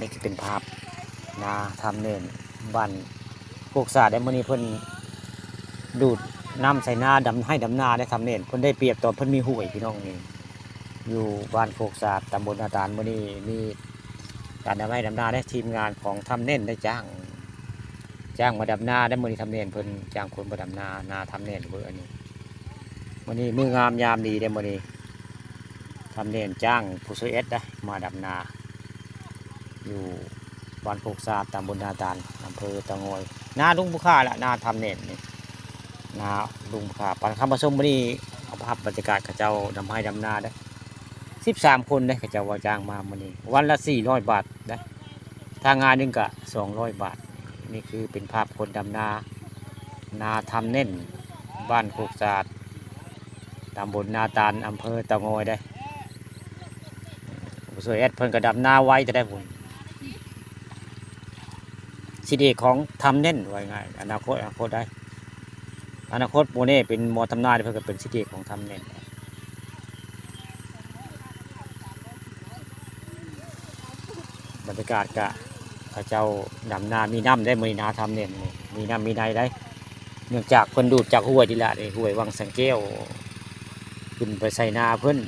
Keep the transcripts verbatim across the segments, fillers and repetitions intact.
นี่คือเป็นภาพนาทำเน่นบ้านโคกสาดได้มื้อนี้เพิ่นดูดน้ำใส่นาดำไฮ่ดำนาได้ทำเน่นเพิ่นได้เปรียบตอนเพิ่นมีห้วยพี่น้องนี่อยู่บ้านโคกสาดตำบลนาตาลมื้อนี้มีการดำไฮ่ดำนาได้ทีมงานของทำเน่นได้จ้างจ้างมาดำนาได้มื้อนี้ทำเน่นเพิ่นจ้างคนมาดำนานาทำเน่นเบิ่งอันนี้มื้อนี้มื้องามยามดีได้มื้อนี้ ทำเน่นจ้างผู้ช่วยเอ็ดได้มาดำนาอยู่บ้านโคกสาดตำบลนาตาลอำเภอเตางอยนาลุงบุคาละนาทำเน่นนี่นาลุงบุคาปันคำประสมวันนี้เอาภาพบรรยากาศเขาเจ้าดำไฮ่ดำนาได้สิบสามคนได้เขาเจ้าว่าจ้างมามื้อนี้วันละสี่ร้อยบาทได้ถ้างานหนึ่งก็สองร้อยบาทนี่คือเป็นภาพคนดำนานาทำเน่นบ้านโคกสาด ตำบลนาตาลอำเภอเตางอยได้ผู้ช่วยเอ็ดเพิ่นก็ดำนาไว้แต่ได้ผลสิทธิของทำเน่นไว้ง่ายอนาคตอนาคตได้อนาคตโมเน่เป็นหมอทำนาเพิ่นก็เป็นสิทธิของทำเน่นบรรยากาศกะเขาเจ้าดำนามีน้ำได้มื้อนี้นาทำเน่นนี่มีน้ำมีในได้ เนื่องจากเพิ่นดูดจากห้วยนี่แหละนี่ห้วยวังสังแก้วขึ้นไปใส่นาเพิ่น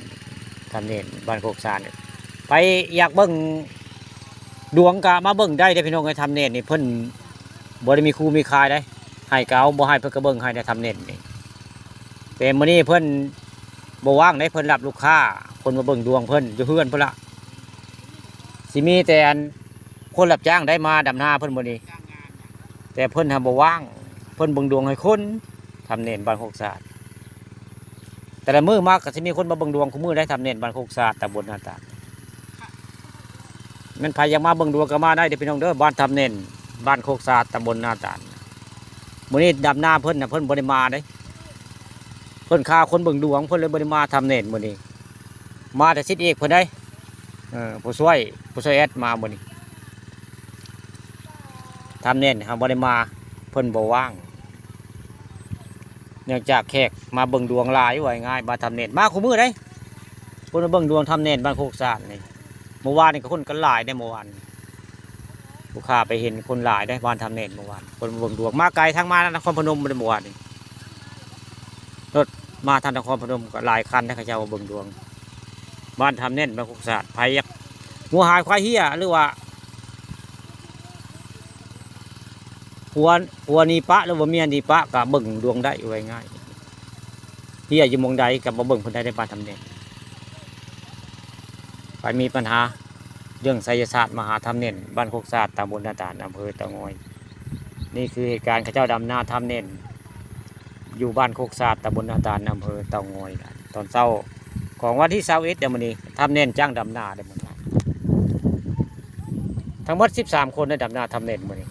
ทำเน่นบ้านโคกสานนี่ไปอยากเบิ่งดวงกะมาเบิ่งได้เด้อพี่น้องเอ้ยทำเน่นนี่เพิ่นบ่ได้มีครูมีคายได้ให้กะเอาบ่ให้เพิ่นก็เบิ่งให้ได้ทำเน่นนี่แต่มื้อนี้เพิ่นบ่ว่างได้เพิ่นรับลูกค้าคนมาเบิ่งดวงเพิ่นอยู่เฮือนเพิ่นละสิมีแต่อันคนรับจ้างได้มาดำนาเพิ่นมื้อนี้ แต่เพิ่นหาบ่ว่างเพิ่นเบิ่งดวงให้คนทำเน่นบ้านโคกสาดแต่ละมื้อมาก็สิมีคนมาเบิ่งดวงคู่มื้อได้ทำเน่นบ้านโคกสาดตำบลนาตาลแม่นไผอยากมาเบิ่งดวงก็มาได้เด้อพี่น้องเด้อบ้านทำเน่นบ้านโคกสาดตำบลนาตาลมื้อนี้ดำนาเพิ่นน่ะเพิ่นบ่ได้มาเด้เพิ่นคาคนเบิ่งดวงเพิ่นเลยบ่ได้มาทำเน่นมื้อนี้มาแต่สิทธิเอกเพิ่นได้เออผู้ช่วยผู้ช่วยแอดมามื้อนี้ ทำเน่นเขาบ่ได้มาเพิ่นบ่ว่างเนื่องจากแขกมาเบิ่งดวงหลายว่าง่ายมาทำเน่นมาคู่มื้อได้คนมาเบิ่งดวงทำเน่นบ้านโคกสานนี่เมื่อวานนี่ก็คนกันหลายได้เมื่อวานลูกค้าไปเห็นคนหลายได้บ้านทำเน่นเมื่อวานคนมาเบิ่งดวงมาไกลทั้งมานครพนมเมื่อวานนี่รถมาทางนครพนมก็หลายคันได้เขาเจ้ามาเบิ่งดวง บ้านทำเน่นบ้านโคกสาดไผอยากหัวหายควายเฮียหรือว่าหัวหัวหนีปะหรือว่าเมียหนีปะก็เบิ่งดวงได้ไว้ง่ายเฮียอยู่หม่องใดก็มาเบิ่งเพิ่นได้ในบ้านทำเน่นไปมีปัญหาเรื่องไสยศาสตร์มาหาทำเน่นบ้านโคกสาดตำบลนาตาลอำเภอเตางอยนี่คือเหตุการณ์เขาเจ้าดำนาทำเน่น อยู่บ้านโคกสาดตำบลนาตาลอำเภอเตางอยนะตอนเช้าของวันที่ซาวเอ็ดเดี๋ยวมื้อนี้ทำเน่นจ้างดำนาเดี๋ยวมื้อนี้ทั้งหมดสิบสามคนได้ดำนาทำเน่นมื้อนี้